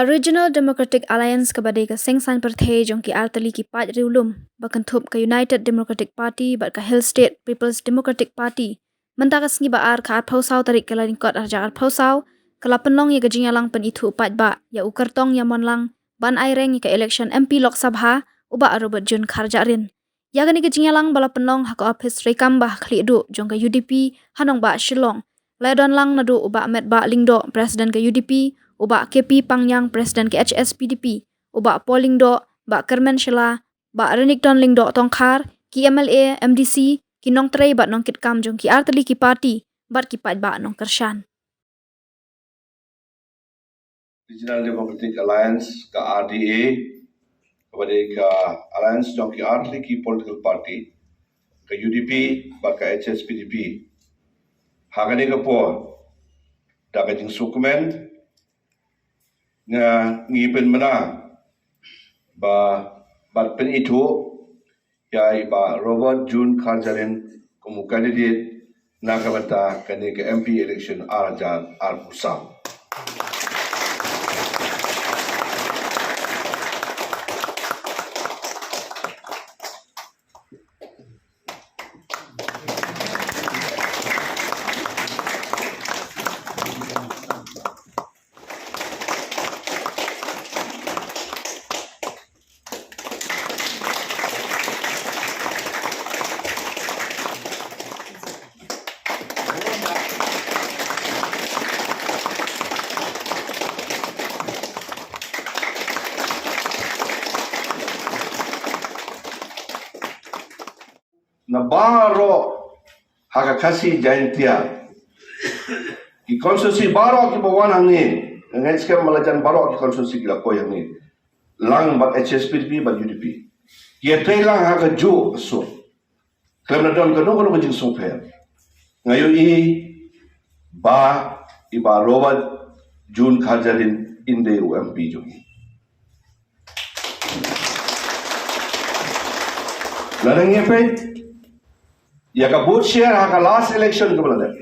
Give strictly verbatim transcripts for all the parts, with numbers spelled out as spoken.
Ka Regional Democratic Alliance kaba dei ka seng saiñ pyrthei jong ki artylli ki paid riewlum ba kynthup ka United Democratic Party bad ka Hill State People's Democratic Party, mynta ka sngi ba ar ka arphew saw tarik Kyllalyngkot arhajar arphew saw, ka la pynlong ïa ka jingïalang pynithuh paidbah ïa u kyrtong ïa mon lang ban ai reng ïa ka election M P Lok Sabha, u Bah Robert June Kharjahrin. Ïa kane ka jingïalang ba la pynlong ha ka ophis treikam ba ha Khliehduh jong ka U D P ha nongbah Shillong, la ïadon lang naduh u Bah Metbah Lyngdoh, President ka U D P, u Bah K P Pangñiang, President ka H S P D P, u Bah Paul Lyngdoh, Bah Kyrmen Shylla, Bah Renikton Lyngdoh Tongkhar, ki M L A, M D C, ki nongtrei bad nongkitkam jong ki artylli ki party bad ki paidbah nongkyrshan. Regional Democratic Alliance, ka R D A, kaba dei ka alliance jong ki artylli ki political party, ka U D P bad ka H S P D P. Ha kane ka por, da ka jingsngewkmen, nga ngi pynbna ba, bad pynithuh ïa i Bah Robert June Kharjahrin kum u candidate na ka bynta kane ka M P election arhajar arphew saw. Na baroh ha ka Khasi Jaintia, ki constituency baroh kiba wan hangne, nga ngeit skhem ba la jan baroh ki constituency ki la poi hangne, lang bad H S P D P bad U D P. Ki ïatrei lang ha kajuh ka sur. Khlem da don kano kano ka jingsngewpher, nga ïohi ba i Bah Robert June Kharjahrin in dei u M P jong ngi. Lada ngi peit ïa ka vote share ha ka last election kaba la dep,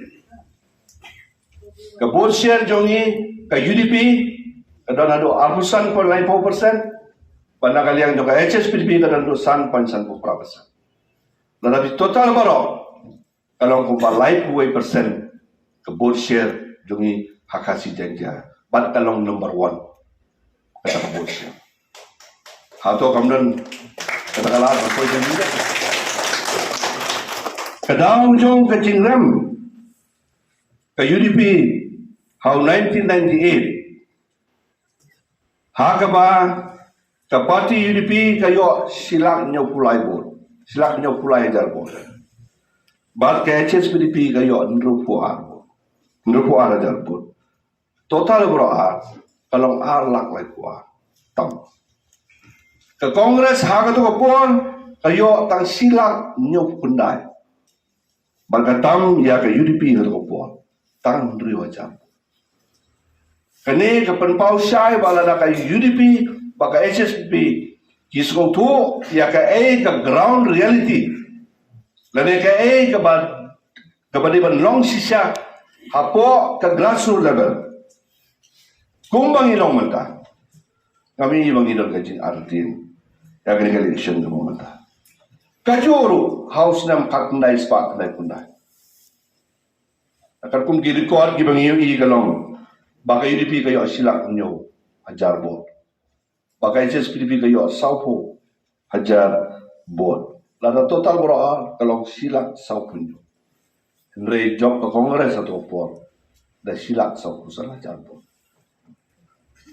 ka vote share jong ngi, ka U D P ka don haduh arphew san point nine four percent, bad na ka liang jong ka H S P D P ka don haduh san point san phra percent. Lada phi total baroh, ka long kumba laiphew wei percent ka vote share jong ngi ha Khasi Jaintia, bad ka long number one kata ka vote share. Hato kam don kata ka lad ka poi jong ngi? Ka daw jong ka jingrem ka U D P ha u nineteen ninety-eight, ha kaba ka party U D P ka ïoh shi lak hynñiewphew lai vote, shi lak hynñiewphew lai hajar vote. Bad ka H S P D P ka ïoh hynriewphew ar vote, hynriewphew ar hajar vote. Total baroh ar, ka long ar lak laiphew ar tam. Ka Congress ha kato ka por ka ïoh tang shi lak hynñiewphew khyndai. Bad ka tam ïa ka U D P ha kato ka por tang hynriew hajar. Kane ka pynpaw shai ba lada ka U D P bad ka H S P D P ki sngewthuh ïa kaei ka ground reality, lane kaei kaba, kaba dei ban long shisha hapoh ka grassroots level, kumba ngi long mynta, ngam ïohi ba ngi don ka jingartatien ïa kane ka election kaba mynta. Kajuh ruh ha u snem khatkhyndai spah khyndaiphew khyndai. Katkum ki record kiba ngi ïohi ka long ba ka U D P ka ïoh shi lak hynñiew hajar vote, ba ka H S P D P ka ïoh sawphew hajar vote. Lada total baroh ar ka long shi lak sawphew hynñiew. Hynrei jop ka Congress ha kato ka por da shi lak sawphew san hajar vote.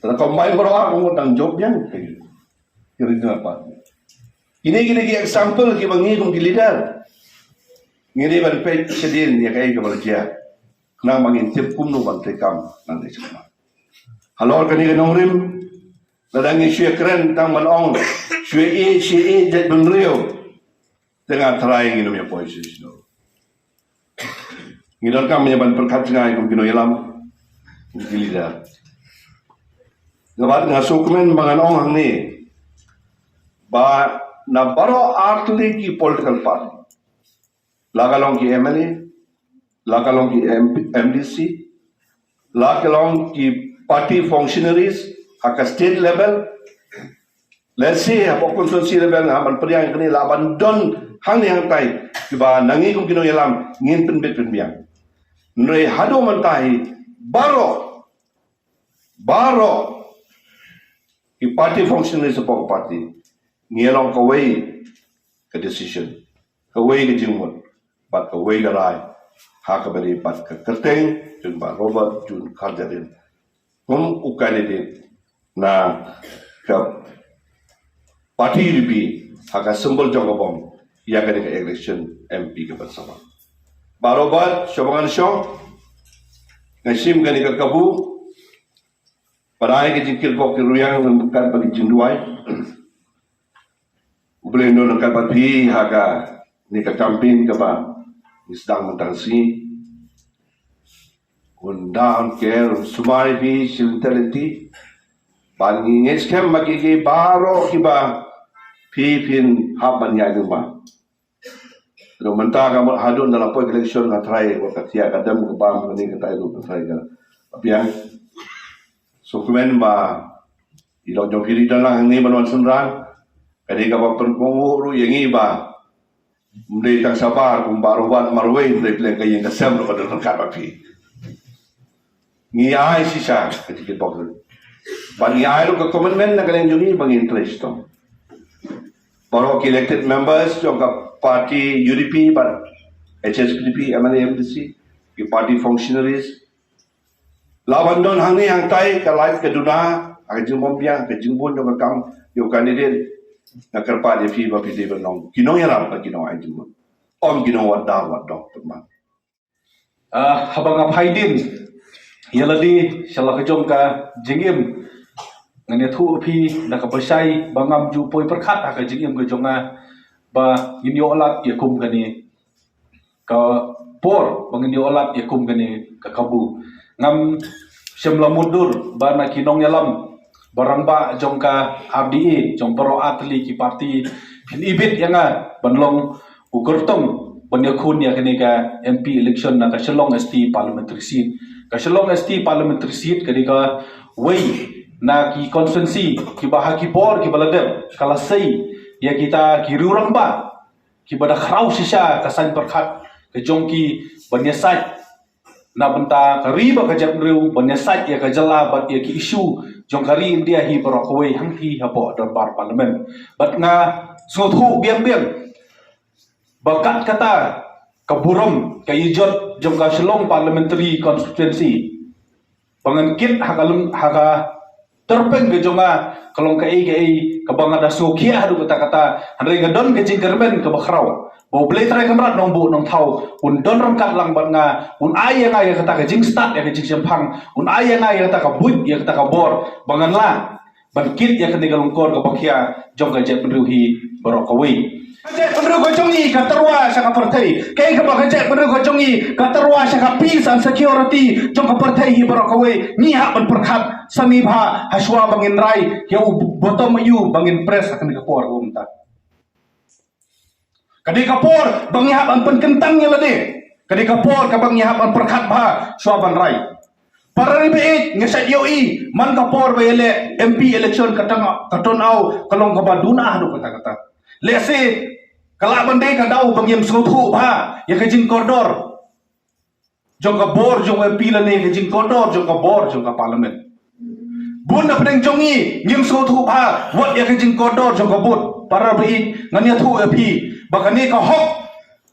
Te lada combine baroh ar, kumno dang jop biang ka, ka regional party. Kine, kine ki example kiba ngi kum ki leader ngi dei ban peit shadien ïa kaei kaba la jia, khnang ba ngin tip kumno ban treikam nangta sha khmat. Halor kane ka nongrim, lada ngi shu ïakren tang ban ong shu ïa, shu ïa jaitbynriew, te nga tharai ngin ym ïa poi shuh shuh. Ngi donkam ïa ban pyrkhat jngai kum ki nongïalam, kum ki leader. Nga, bad nga sngewkmen ba ngan ong hangne ba na baroh artylli ki political party, la ka long ki M L A, la ka long ki M P, M D C, la ka long ki party functionaries, ha ka state level, let's say, ha ka constituency level, ha ban pdiang kane la ban don hangne hangtai, kiba na ngi kum ki nongïalam ngin pynbit pynbiang. Hynrei haduh mynta hi baroh, baroh ki party functionaries hapoh ka party ngi ïa long kawei ka decision, kawei ka jingmut bad kawei ka rai ha kaba dei bad ka kyrteng jong Bah Robert June Kharjahrin kum u candidate na ka party U D P ha ka symbol jong ka bom ïa kane ka election M P ka ban sa wan. Bah Robert, shuwa ba ngan shong, nga shim kane ka kabu, ba dei ka jingkyrpad ki ruyang, ryngkat bad ki jingduwai. U Blei un don ryngkat bad phi ha kane ka campaign kaba ngi sdang mynta ka sngi. Un da, un ker, un sumar ïa phi shilynter lynti. Bad ngi ngeit skhem ba ki, ki baroh kiba phi phin hap ban ïaid lyngba. Haduh mynta ka mut haduh ynda la poi ka election, nga tharai wat ka thiah ka dem ka bam kane katai ruh nga tharai ka biang. So kmen ba i lok jong phi i don lang hangne ban wan synran. Ka dei kaba pynkohnguh ruh ïa ngi ba ym dei tang shabar kum Bah Robert marwei, ym dei pleng ka ïing ka sem ruh ka don ryngkat bad phi. Ngi ai shisha ka ticket box. Bad ngi ai ruh ka commitment na ka liang jong ngi ba ngin trei shitom. Baroh ki elected members jong ka party U D P bad H S P D P, M N A, M D C, ki party functionaries, la ban don hangne hangtai ka lait ka duna ha ka jingbym biang, ha ka jingbun jong ka kam jong u candidate. Nga kyrpad ïa phi ba phi dei ban long ki nongïarap bad ki nongai jingmut, ym ki nongwad dar wad dor tymmen. Ah, haba nga phai dien ïa lade sha la ka jong ka jingim, ngan ïathuh ïa phi da kaba shai ba ngam ju poi pyrkhat ha ka jingim ka jong nga ba ngin ïoh lad ïa kum kane ka por ba ngin ïoh lad ïa kum kane ka kabu. Ngam shym la mutdur ba na ki nongïalam ba rangbah jong ka R D A, jong baroh artylli ki party, phin ibit ïa nga ban long u kyrtong ban ïakhun ïa kane ka M P election na ka Shillong S T parliamentary seat. Ka Shillong S T parliamentary seat ka dei kawei na ki constituency kiba ha ki por kiba la dep ka la sei ïa kita ki riew rangbah kiba da khraw shisha ka saiñ pyrkhat ka jong ki ban ïasaid na bynta ka ri bad ka jaitbynriew, ban ïasaid ïa ka jylla bad ïa ki issue jong ka ri India hi baroh kawei hangtei hapoh dorbar parliament. Bad nga sngewthuh biang biang ba kat kata ka burom ka ijot jong ka Shillong Parliamentary Constituency ba ngan kit ha ka lem, ha ka tyrpeng ka jong nga ka long kaei kaei kaba nga da sngewkhia haduh katta katta. Hynrei nga don ka jingkyrmen kaba khraw ba U Blei Trai Kynrad Nongbuh Nongthaw un don ryngkat lang bad nga, un ai ïa nga ïa kata ka jingstad, ïa ka jingshemphang, un ai ïa nga ïa kata ka buit, ïa kata ka bor ba ngan lah ban kit ïa kane ka lyngkor kaba khia jong ka jaitbynriew hi baroh kawei. Ka jaitbynriew ka jong ngi ka tyrwa sha ka pyrthei. Kaei kaba ka jaitbynriew ka jong ngi ka tyrwa sha ka peace and security jong ka pyrthei hi baroh kawei, ngi hap ban pyrkhat sani bha ha shuwa ba ngin rai ïa u bottom aïu ba ngin press ha kane ka por kaba mynta. Ka dei ka por ba ngi hap ban pynkyntang ïa lade. Ka dei ka por kaba ngi hap ban pyrkhat bha shuwa ban rai. Para ri baieit, nga shait ïohi man ka por ba ïaleh M P election ka tang, ka turnout ka long kaba duna haduh katta katta. Lehse ka lah ban dei ka daw ba ngim sngewthuh bha ïa ka jingkordor jong ka bor jong ka M P lane ka jingkordor jong ka bor jong ka parliament. Bun na pdeng jong ngi ngim sngewthuh bha wat ïa ka jingkordor jong ka vote. Para baieit, ngan ïathuh ïa phi ba kane ka hok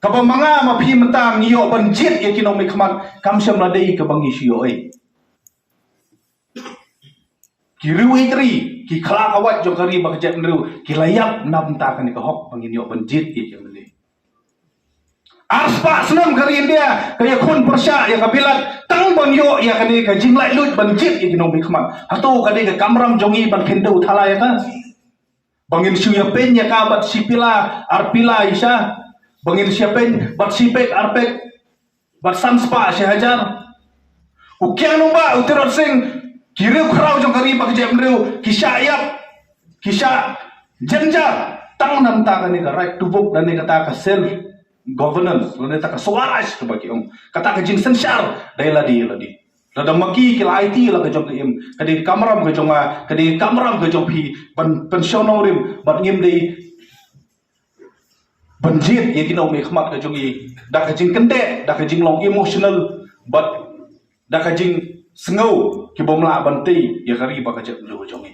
kaba ma nga ma phi mynta ngi ïoh ban jied ïa ki nongmihkhmat kam shym la dei kaba ngi shu ïoh ei. Ki riew ri, ki khlak awad jong ka ri bad ka jaitbynriew ki la ïap na bynta kane ka hok ba ngin ïoh ban jied ïa ki M L A. Arspah snem ka ri India ka ïakhun pyrshah ïa ka bilat tang ban ïoh ïa kane ka jinglaitluid ban jied ïa ki nongmihkhmat. Hato ka dei ka kamram jong ngi ban khyndew thala ïa ka? Ba ngin shu ïapeiñ ïa ka bad shi pila, ar pila i sha. Ba ngin shu ïapeiñ bad shi pek, ar pek, bad san spah shi hajar. U Kiang Nangbah, u Tirot Sing, ki riewkhraw jong ka ri bad ka jaitbynriew ki shah ïap, ki shah jynjar tang na bynta kane ka right to vote lane kata ka self governance lane kata ka swaraj kaba ki ong, kata ka jingsynshar da ïa lade ïa lade. Lada ma ki ki la aiti la ka jong ka im, ka dei ka kamram ka jong nga, ka dei ka kamram ka jong phi, ban pynshong nongrim, bad ngim dei ban jied ïa ki nongmihkhmat ka jong ngi da ka jingkyndit, da ka jinglong emotional, bad da ka jingsngew ki bym lah ban tei ïa ka ri bad ka jaitbynriew ka jong ngi.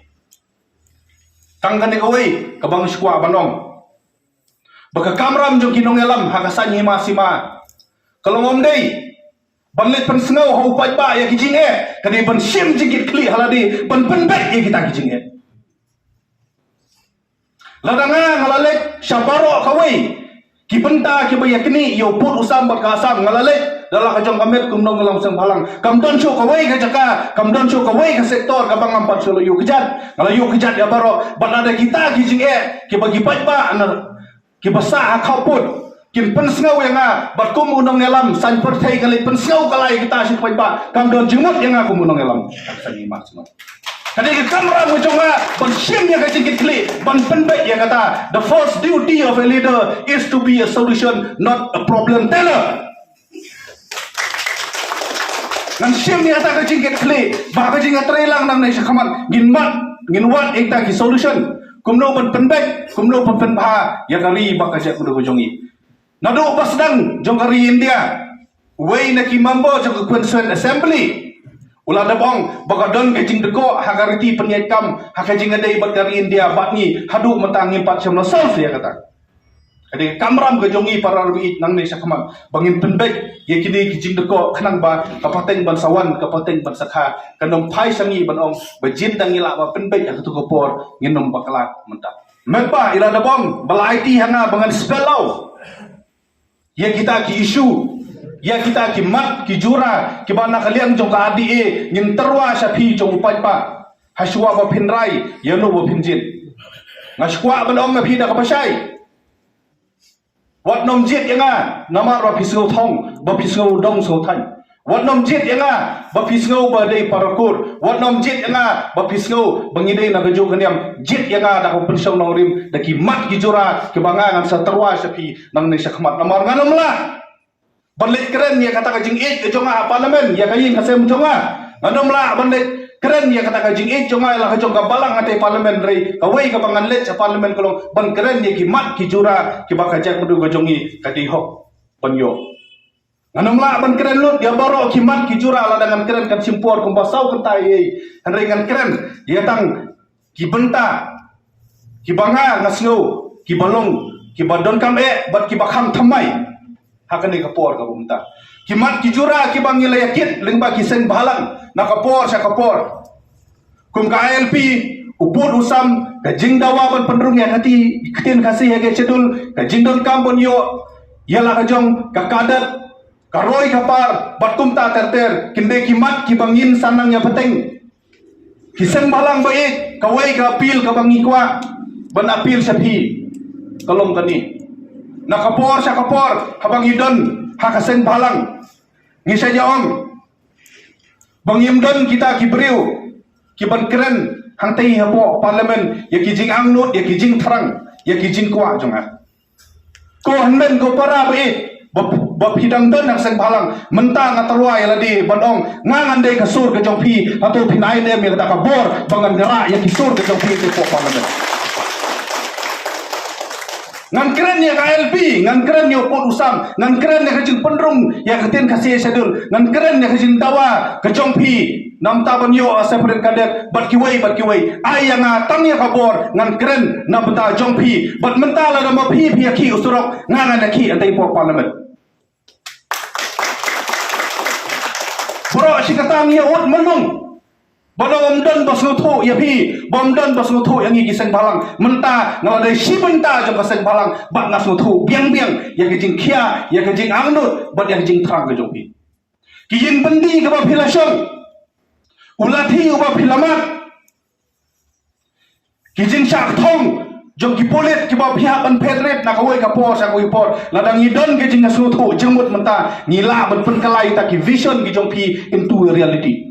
Tang kane kawei kaba nga sngewkwah ban ong, ba ka kamram jong ki nongïalam ha ka saiñ hima sima ka long ym dei ban leit pynsngew ha u paidbah ïa ki jingeh, ka dei ban shim jingkitkhlieh ha lade, ban pynbeit ïa kita ki jingeh. Lada nga, nga la leit sha baroh kawei ki bynta kiba ïa knieh ïa u pud u sam bad ka Assam, nga la leit da la ka jong ka met kum u nongïalam seng bhalang. Kam don shuh kawei ka jaka, kam don shuh kawei ka sektor kaba ngam pat shuh la ïoh kjat. Nga la ïoh kjat ïa baroh, bad lada kita ki jingeh kiba ki paidbah na kiba sah ha khapud kin pynsngew ïa nga bad kum u nongïalam saiñ pyrthei nga leit pynsngew ka lai kita sha ki paidbah, kam don jingmut ïa nga kum u nongïalam. Ka dei ka kamram ka jong nga ban shim ïa ka jingkitkhlieh, ban pynbeit ïa kata. The first duty of a leader is to be a solution, not a problem teller. Ngan shim ïa kata ka jingkitkhlieh, ba ka jingïatreilang nangne shakhmat ngin mad, ngin wad ïa kita ki solution. Kumno ban pynbeit, kumno ban pynbha ïa ka ri bad ka jaitbynriew ka jong ngi. Naduh ba sdang jong ka ri India, uwei na ki member jong ka Queensland Assembly u la dep ong ba ka don ka jingdkoh ha ka riti pynïaid kam ha ka jingïadei bad ka ri India bad ngi, haduh mynta ngim pat shym la solve ïa kata. Ka dei ka kamram ka jong ngi para baieit nangne shakhmat ba ngin pynbeit ïa kine ki jingdkoh, khnang ba ka pateng ban sa wan, ka pateng ban sa kha, kan ym phai sha ngi ban ong ba jin da ngi lah ban pynbeit ha kato ka por ngin ym bakla mynta. Mynba i la dep ong ba la aiti ha nga ba ngan spell out ïa kita ki issue, ïa kita ki mat ki jura kiba na ka liang jong ka R D A ngin tyrwa sha phi jong u paidbah, ha shuwa ba phin rai ïa no ba phin jied. Nga sngewkwah ban ong ïa phi da kaba shai, wat nym jied ïa nga namar ba phi sngew thong, ba phi sngew dong sngewthaiñ. Wat nym jied ïa nga ba phi sngew ba dei para kur. Wat nym jied ïa nga ba phi sngew ba ngi dei na ka juh ka niam. Jied ïa nga da ka pynshong nongrim, da ki mat ki jura kiba nga ngan sa tyrwa sha phi nangne shakhmat. Namar ngan ym lah ban leit kren ïa kata ka jingïeit ka jong nga ha Parliament, ïa ka ïing ka sem jong nga. Ngan ym lah ban leit kren ïa kata ka jingïeit jong nga ïa la ka jong ka balang hangtei Parliament, hynrei kawei kaba ngan leit sha Parliament ka long ban kren ïa ki mat ki jura kiba ka jaitbynriew ka jong ngi ka dei hok ban ïoh. Ngan ym lah ban kren lut ïa baroh ki mat ki jura, lada ngan kren kan shim por kumba saw kynta ei ei. Hynrei ngan kren ïa tang ki bynta kiba nga nga sngew kiba long, kiba donkam eh bad kiba kham thymmai ha kane ka por kaba mynta. Ki mat ki jura kiba ngi la ïakit lyngba ki seng bhalang na ka por sha ka por. Kum ka I L P, u pud u sam, ka jingdawa ban pynrung ïa ka ti, ka ktien Khasi ha ka schedule, ka jingdonkam ban ïoh ïa la ka jong ka cadet, ka roi ka par bad kumta ter ter, kin dei ki mat kiba ngin sa nang ïa bteng. Ki seng bhalang ba ïeit, kawei ka appeal kaba ngi kwah ban appeal sha phi ka long kane. Na ka por sha ka por haba ngi don ha ka seng bhalang, ngi shait ïa ong ba ngim don kita ki briew kiban kren hangtei hapoh Parliament ïa ki jingangnud, ïa ki jingthrang, ïa ki jingkwah jong nga. Ko hynmen ko para baieit ba, ba phi dang don ha ka seng bhalang, mynta nga tyrwa ïa lade ban ong nga ngan dei ka sur ka jong phi. Hato phin ai ne em ïa kata ka bor ba ngan rah ïa ki sur ka jong phi hapoh Parliament? Ngan kren ïa ka I L P, ngan kren ïa u pud u sam, ngan kren ïa ka jingpynrung ïa ka ktien Khasi ha schedule, ngan kren ïa ka jingdawa ka jong phi na bynta ban ïoh a separate cadet bad kiwei bad kiwei. Ai ïa nga tang ïa ka bor, ngan kren na bynta jong phi. Bad mynta lada ma phi phi ïakhih u surok, nga ngan ïakhih hangtei hapoh Parliament. Baroh shi katta ngi ïa ud mano ba ym don ba sngewthuh ïa phi, ba ym don ba sngewthuh ïa ngi ki seng bhalang. Mynta nga la dei shi bynta jong ka seng bhalang bad nga sngewthuh biang biang ïa ka jingkhia, ïa ka jingangnud bad ïa ka jingthrang ka jong phi. Ki ïing byndi kaba phi la shong, u lathi uba phi la mad, ki jingshah kthong jong ki pulit kiba phi hap ban phet rit na kawei ka por sha kawei ka por. Lada ngi don ka jingsngewthuh jingmut mynta, ngi lah ban pynkylla ïa kita ki vision ki jong phi into a reality.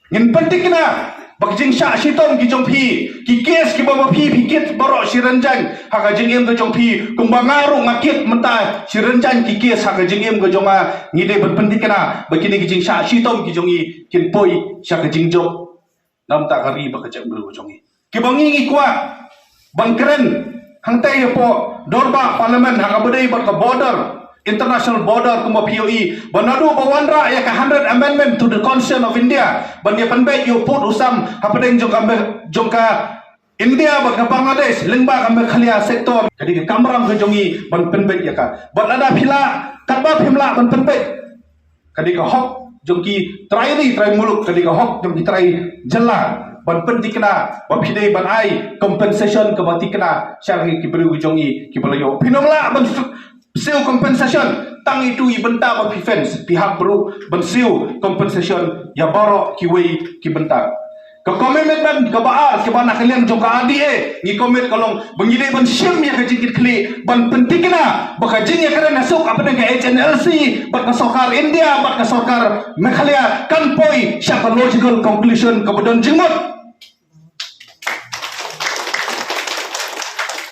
Ngin pynthikna Ba ka jingshah shitom ki jong phi, ki kes kiba ma phi phi kit baroh shi rynjang ha ka jingim ka jong phi, kumba nga ruh nga kit mynta shi rynjang ki kes ha ka jingim ka jong nga. Ngi dei ban pynthikna ba kine ki jingshah shitom ki jong ngi kin poi sha ka jingjop na bynta ka ri bad ka jaitbynriew ka jong ngi. Kiba ngi ngi kwah ban kren hangta ïa ka por dorbar Parliament ha kaba dei bad ka border, international border, kumba phi ïohi ba naduh ba wanrah ïa ka hundred amendment to the Constitution of India ban ïa pynbeit ïa u pud u sam hapdeng jong ka Me-, jong ka India bad ka Bangladesh lyngba ka Meghalaya sector. Ka dei ka kamram ka jong ngi ban pynbeit ïa ka. Bad lada phi lah, katba phim lah ban pynbeit, ka dei ka hok jong ki trai ri trai muluk, ka dei ka hok jong ki trai jylla ban pynthikna ba phi dei ban ai compensation kaba thikna sha ki briew ki jong ngi kiba la ïoh. Phin ym lah ban siew compensation tang ïa itu i bynta ba phi fence, phi hap ruh ban siew compensation ïa baroh kiwei ki bynta. Ka commitment kaba ar kaba na ka liang jong ka R D A ngi commit ka long ba ngi dei ban shim ïa ka jingkitkhlieh ban pynthikna ba ka jingïakren ha suk hapdeng ka H N L C bad ka sorkar India bad ka sorkar Meghalaya kan poi sha ka logical conclusion kaba don jingmut.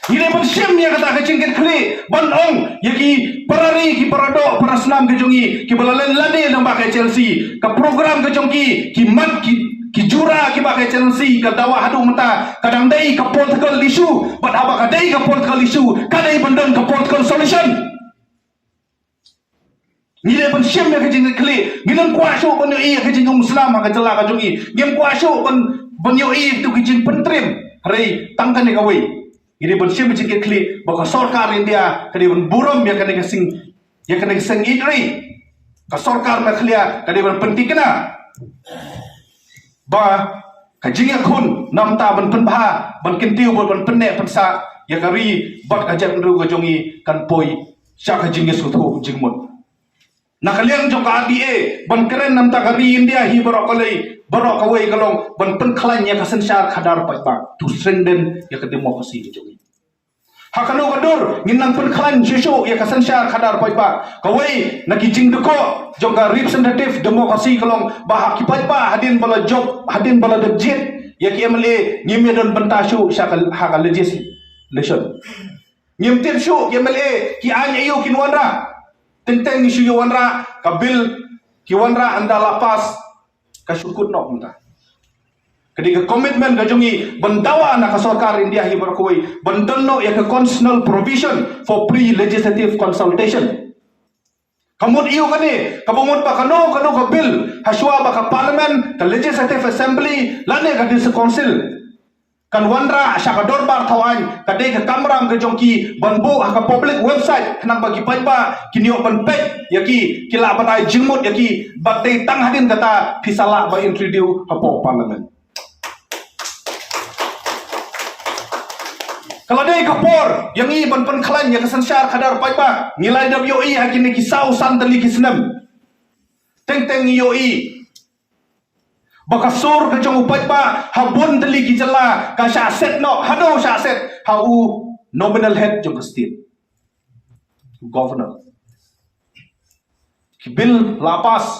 Ngi dei ban shim ïa kata ka jingkitkhlieh ban ong ïa ki para ri, ki para doh, para snam ka jong ngi kiba la len lade lyngba ka H N L C, ka program ka jong ki, ki mat, ki, ki jura kiba ka H N L C ka dawa haduh mynta ka dang dei ka political issue, bad haba ka dei ka political issue ka dei ban don ka political solution. Ngi dei ban shim ïa ka jingkitkhlieh. Ngi nym kwah shuh ban ïohi ïa ka jingumsnam ha ka jylla ka jong ngi. Ngim kwah shuh ban, ban ïohi ïa ka jingpyntriem. Hynrei tang kane kawei, ngi dei ban shim ïa ka jingkitkhlieh ba ka sorkar India ka dei ban burom ïa kane ka seng, ïa kane ka seng ïeit ri. Ka sorkar Meghalaya ka dei ban pynthikna ba ka jingïakhun namar ban pynbha, ban kyntiew, ban, ban pynneh pynsah ïa ka ri bad ka jaitbynriew ka jong ngi kan poi sha ka jingïasngewthuh jingmut. Na ka liang jong ka R D A ban kren namar ka ri India hi baroh kawei, baroh kawei ka long ban pynkhlaiñ ïa ka synshar khadar paidbah, to strengthen ïa ka democracy ka jong ngi. Ha kano ka dur ngin nang pynkhlaiñ shuh shuh ïa ka synshar khadar paidbah. Kawei na ki jingdukok jong ka representative democracy ka long ba ha ki paidbah hadien ba la jop, hadien ba la dep jied ïa ki M L A, ngim ïa don bynta shuh sha ka, ha ka legislation. Ngim tip shuh ki M L A ki aiñ aïu kin wanrah. Teng teng ngi shu ïa wanrah ka bill, ki wanrah ynda la pass ka shu kut noh mynta. Ka dei ka commitment ka jong ngi ban dawa na ka sorkar India hi baroh kawei ban don noh ïa ka constitutional provision for pre-legislative consultation. Ka mut aïu kane? Kaba mut ba kano kano ka bill ha shuwa ba ka Parliament, ka Legislative Assembly lane ka District Council kan wanrah sha ka dorbar thawaiñ, ka dei ka kamram ka jong ki ban buh ha ka public website khnang ba ki paidbah kin ïoh ban peit ïa ki, ki lah ban ai jingmut ïa ki. Bad dei tang hadien kata phi sa lah ba introduce hapoh Parliament. Ka la dei ka por ïa ngi ban pynkhlaiñ ïa ka synshar khadar paidbah. Ngi la dep ïohi ha kine ki saw san tylli ki snem. Teng teng ngi ïohi ba ka sur ka jong u paidbah ha bun tylli ki jylla ka shah set noh, haduh shah set ha u nominal head jong ka state, u governor. Ki bill la pass,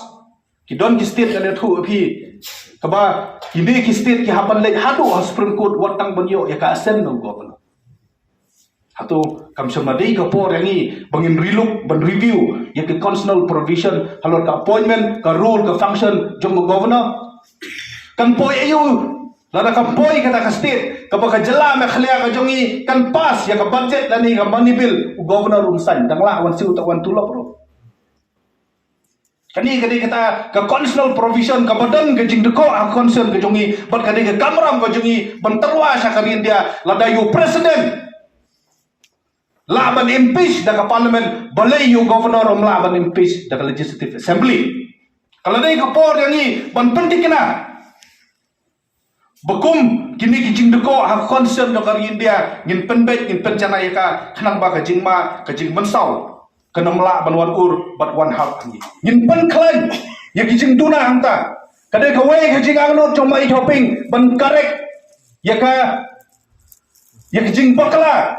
ki don ki state, ka dei thuh phi, kaba kine ki state ki hap ban leit haduh ha Supreme Court wat tang ban ïoh ïa ka assent na u governor. Hato kam shym la dei ka por ïa ngi ba ngin relook, ban review ïa ki constitutional provision halor ka appointment, ka role, ka function jong u governor? Kan poi aïu lada kam poi kata ka state kaba ka jylla Meghalaya ka jong ngi kan pass ïa ka budget lane ka money bill, u governor um sign, dang lah wan siew, ta wan tulop ruh. Kane ka dei kata ka constitutional provision kaba don ka jingdukok ha constitution ka jong ngi, bad ka dei ka kamram ka jong ngi ban tyrwa sha ka ri India. Lada ïa u president lah ban impeach da ka parliament, balei ïa u governor um lah ban impeach da ka legislative assembly? Ka la dei ka por ïa ngi ban pynthikna. Ba kum kine ki jingdukok ha constitution jong ka ri India ngin pynbeit, ngin pynjanai ïa ka, khnang ba ka jingma, ka jingmynsaw kan ym lah ban wan ur bad wan hap ha ngi. Ngin pynkhlaiñ ïa ki jingduna hangta. Ka dei kawei ka jingangnud jong ma i Hoping ban correct ïa ka, ïa ka jingbakla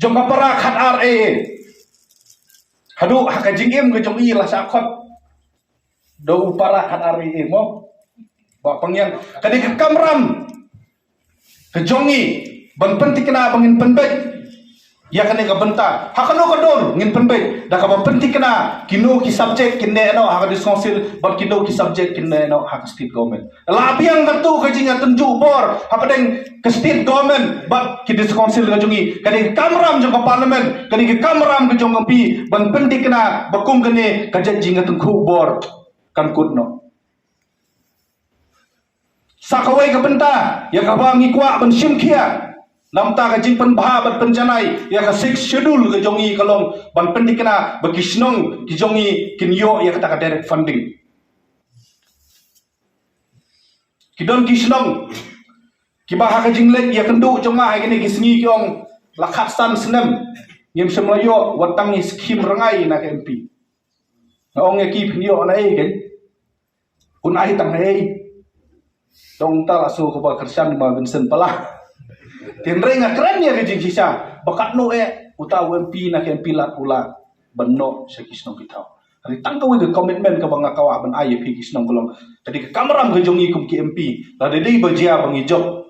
jong ka para khatar A A. Haduh ha ka jingim ka jong i la shah khot da u para khatar A A mo. Bah Pangiang, ka dei ka kamram ka jong ngi ban pynthikna ba ngin pynbeit ïa kane ka bynta. Ha kano ka dur ngin pynbeit? Da kaba pynthikna kino ki subject kin neh noh ha ka District Council bad kino ki subject kin neh noh ha ka State Government. La biang katto ka jingïatynjuh bor hapdeng ka State Government bad ki District Council ka jong ngi. Ka dei ka kamram jong ka Parliament, ka dei ka kamram ka jong ka M P ban pynthikna ba kum kane ka jait jingïatynjuh bor kan kut noh. Sa kawei ka bynta ïa kaba ngi kwah ban shim khia namar ka jingpynbha bad pynjanai ïa ka Sixth Schedule ka jong ngi ka long ban pynthikna ba ki shnong ki jong ngi kin ïoh ïa kata ka direct funding. Ki don ki shnong kiba ha ka jingleit ïakynduh jong nga ha kine ki sngi ki ong la khatsan snem ngim shym la ïoh wat tang i skhim rngai na ka M P. Nga ong ïa ki phin ïoh na ei kein? Un ai tang na ei? Tang ta la shu kaba kyrshan ma Vincent Pala. Tynrai nga kren ïa ka jingshisha ba katno eh uta u M P na ka M P lad u la ban noh sha ki shnong ki thaw. Hynrei tang kawei ka commitment kaba nga kwah ban ai ïa phi ki shnong ka long ka dei ka kamram ka jong ngi kum ki M P, la dei dei ba jia ba ngi jop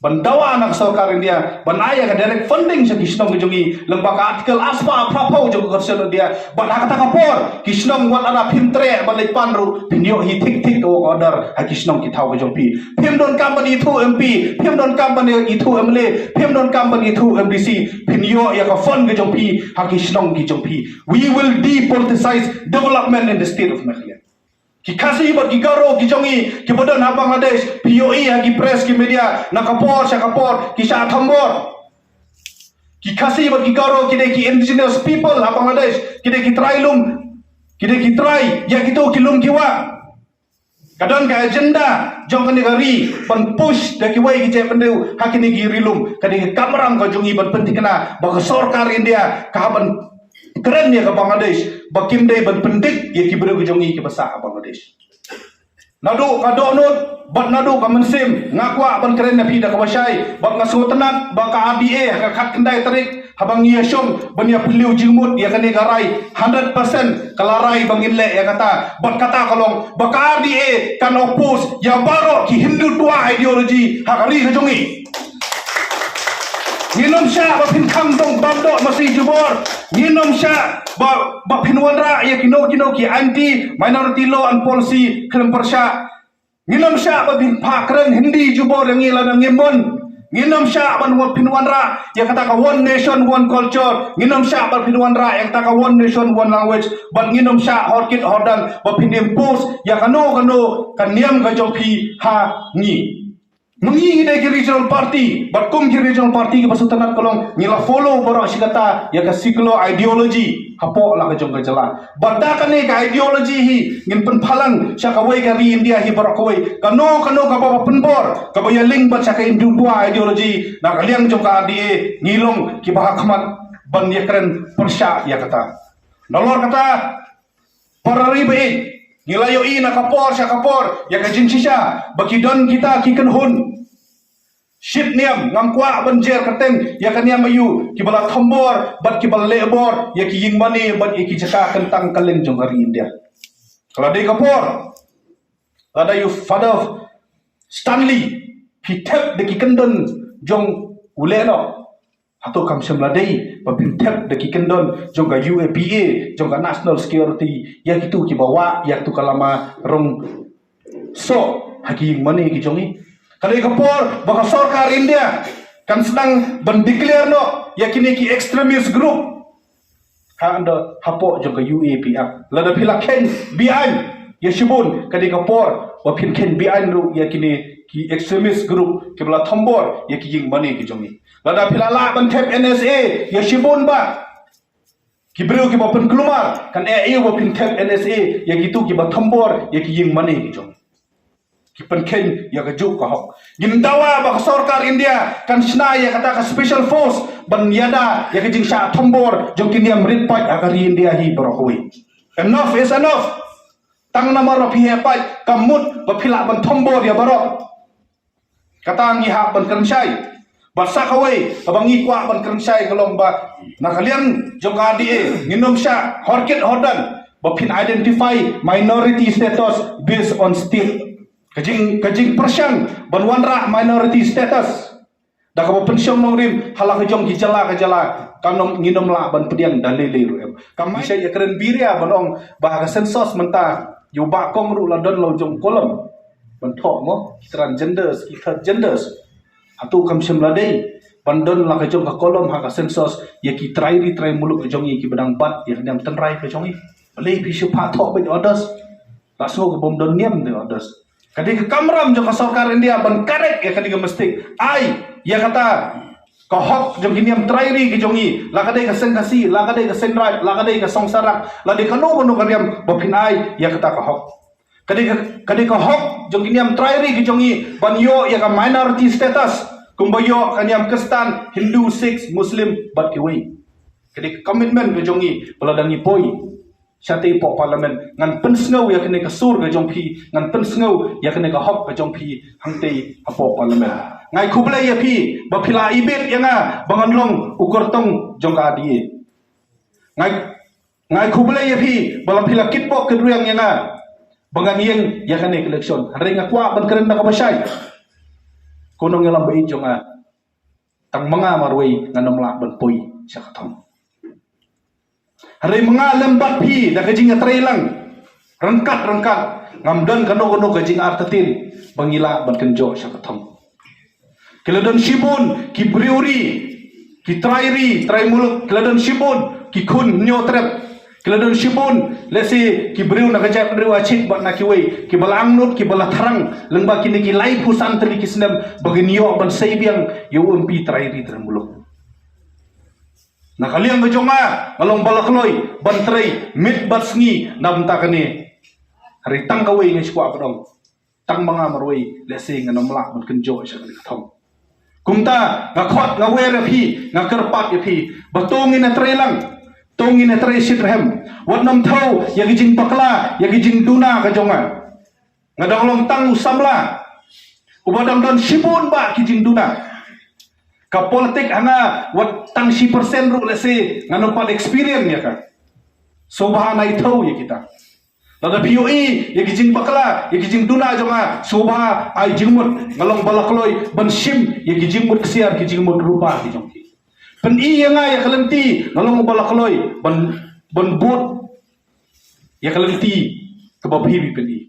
ban dawa na ka sorkar India ban ai ïa ka direct funding sha ki shnong ka jong ngi lyngba ka Article arspah phraphew jong ka Constitution India. Bad ha kata ka por ki shnong wat lada phim treh ban leit pan ruh phin ïoh hi thik thik ka work order ha ki shnong ki thaw ka jong phi. Phim donkam ban ithuh M P, phim donkam ban ithuh M L A, phim donkam ban ithuh M D C, phin ïoh ïa ka fund ka jong phi ha ki shnong ki jong phi. We will depoliticize development in the state of Meghalaya. Ki Khasi bad ki Garo ki jong ngi kiba don ha Bangladesh, phi ïohi ha ki press ki media na ka por sha ka por ki shah thombor. Ki Khasi bad ki Garo ki dei ki indigenous people ha Bangladesh, ki dei ki trai lum, ki dei ki trai ïa kito ki lum ki wah. Ka don ka agenda jong kane ka ri ban push da kiwei ki jaitbynriew ha kine ki ri lum. Ka dei ka kamram ka jong ngi ban pynthikna ba ka sorkar India ka hap ban kren ïa ka Bangladesh ba kim dei ban pyndik ïa ki briew ka jong ngi kiba sah ha Bangladesh. Naduh ka dohnud bad naduh ka mynsiem nga kwah ban kren ïa phi da kaba shai bad nga sngewtynnat ba ka R D A ha ka khatkhyndai tarik haba ngi ïashong ban ïa phylliew jingmut ïa kane ka rai, hundred percent ka la rai ba ngin leh ïa kata. Bad kata ka long ba ka R D A kan oppose ïa baroh ki Hindutva ideology ha ka ri ka jong ngi. Ngin ym shah ba phin khang dong bam doh masi jubor. Ngin ym shah ba, ba phin wanrah ïa kino kino ki anti minority law and policy khlem pyrshah. Ngin ym shah ba phin phah kren Hindi jubor ïa ngi lada ngim mon. Ngin ym shah ban wan phin wanrah ïa kata ka one nation one culture. Ngin ym shah ba phin wanrah ïa kata ka one nation one language. Bad ngin ym shah hor kit hor dan ba phin impose ïa kano kano ka niam ka jong phi ha ngi. Ma ngi ngi dei ki regional party bad kum ki regional party kiba sngewtynnat ka long ngi la follow baroh shi katta ïa ka secular ideology hapoh la ka jong ka jylla. Bad da kane ka ideology hi ngin pynphalang sha kawei ka ri India hi baroh kawei. Kano kano kaba ba pynbor kaba ïaling bad sha ka Hindutva ideology na ka liang jong ka R D A ngi long kiba ha khmat ban ïakren pyrshah ïa kata. Nalor kata para ri ba ïeit, ngi la ïohi na ka por sha ka por ïa ka jingshisha ba ki don kita ki kynhun shit niam, ngam kwah ban jer kyrteng ïa ka niam aïu, kiba la thombor bad kiba la lehbor ïa ki ïingmane bad ïa ki jaka kyntang kylleng jong ka ri India. Ka la dei ka por lada ïa u Father Stanley phi thep da ki kyndon jong u Lehnoh, hato kam shym la dei ba phin thep da ki kyndon jong ka U A P A, jong ka National Security ïa kito kiba wah ïa kito ka lama rong soh ha ki ïingmane ki jong ngi? Ka dei ka por ba ka sorkar India kan sdang ban declare noh ïa kine ki extremist group ha ynda hapoh jong ka U A P A. Lada phi la kheiñ beaiñ ïa shibun, ka dei ka por ba phin kheiñ beaiñ ruh ïa kine ki extremist group kiba la thombor ïa ki ïingmane ki jong ngi. Lada phi la lah ban thep N S A ïa shibun ba ki briew kiba pynkulmar, kan eh ïa u ba phin thep N S A ïa kito kiba thombor ïa ki ïingmane ki jong ngi. Ki pynkheiñ ïa ka juk ka hok. Ngin dawa ba ka sorkar India kan shna ïa kata ka special force ban ïada ïa ka jingshah thombor jong ki niam rit paid ha ka ri India hi baroh kawei. Enough is enough. Tang namar ba phi heh paid kam mut ba phi lah ban thombor ïa baroh. Kata ngi hap ban kren shai. Bad sa kawei kaba ngi kwah ban kren shai ka long ba na ka liang jong ka R D A ngin ym shah hor kit hor dan ba phin identify minority status based on state Ka jing, ka jingpyrshang ban wanrah minority status da kaba pynshong nongrim ha la ka jong ki jylla ka jylla, kam nym, ngin nym lah ban pdiang da lei lei ruh em. Kam shym ïa kren biria ban ong ba ha ka census mynta ïa u Bah Kong ruh la don la u jong kolom ban thoh mo, ki transgenders, ki third genders. Hato kam shym la dei ban don la ka jong ka kolom ha ka census ïa ki trai ri trai muluk ka jong ngi kiba dang bat ïa ka niam tynrai ka jong ngi? Balei phi shu phah thoh beit orders? La sngew ka bym don niam de orders. Ka dei ka kamram jong ka sorkar India ban correct ïa ka dei ka mistake. Ai ïa kata ka hok jong ki niam trai ri ki jong ngi, la ka dei ka Seng Khasi, la ka dei ka Seng Raij, la ka dei ka Song Sarak, la dei kano kano ka niam, ba phin ai ïa kata ka hok. Ka dei ka, ka dei ka hok jong ki niam trai ri ki jong ngi ban ïoh ïa ka minority status kumba ïoh ka niam Khristan, Hindu, Sikh, Muslim bad kiwei. Ka dei ka commitment ka jong ngi ba lada ngi poi shatei hapoh Parliament, ngan pynsngew ïa kane ka sur ka jong phi, ngan pynsngew ïa kane ka hok ka jong phi hangtei hapoh Parliament. Nga ai khublei ïa phi ba phi la ibit ïa nga ba ngan long u kyrtong jong ka R D A. Nga ai, nga ai khublei ïa phi ba la phi la kitbok kitrwiang ïa nga ba ngan ïeng ïa kane ka election. Hynrei nga kwah ban kren da kaba shai, ko nongïalam ba ïeit jong nga, tang ma nga marwei ngan nym lah ban poi sha ka thong. Hynrei ma nga lem bad phi da ka jingïatreilang ryngkat ryngkat, ngam don kano kano ka jingartatien ba ngi lah ban kynjoh sha ka thong. Ki la don shibun ki briew ri, ki trai ri trai muluk, ki la don shibun ki khun hynñiew trep, ki la don shibun, lehse ki briew na ka jaitbynriew Achik bad na kiwei, kiba la angnud, kiba la thrang lyngba kine ki laiphew san tylli ki snem ba kin ïoh ban sei biang ïa u M P trai ri trai muluk. Na ka liang ka jong nga, nga long ba la kloi ban trei miet bad sngi na bynta kane. Hynrei tang kawei nga shu kwah ban ong, tang ma nga marwei lehse ngan nym lah ban kynjoh sha kane ka thong. Kumta nga khot, nga wer ïa phi, nga kyrpad ïa phi ba to ngin ïatreilang, to ngin ïatrei shitrhem. Wat nym thew ïa ki jingbakla, ïa ki jingduna ka jong nga. Nga dang long tang u samla uba dang don shibun bah ki jingduna. Ka politik ha nga wat tang shi persen ruh lehse ngan nym pat experience ïa ka. Sngewbha nai thew ïa kita. Lada phi ïohi ïa ki jingbakla, ïa ki jingduna jong nga, sngewbha ai jingmut. Nga long ba la kloi ban shim ïa ki jingmut ksiar, ki jingmut rupa ki jong phi. Pyni ïa nga ïa ka lynti, nga long ba la kloi ban, ban bud ïa ka lynti kaba phi, phi pyni.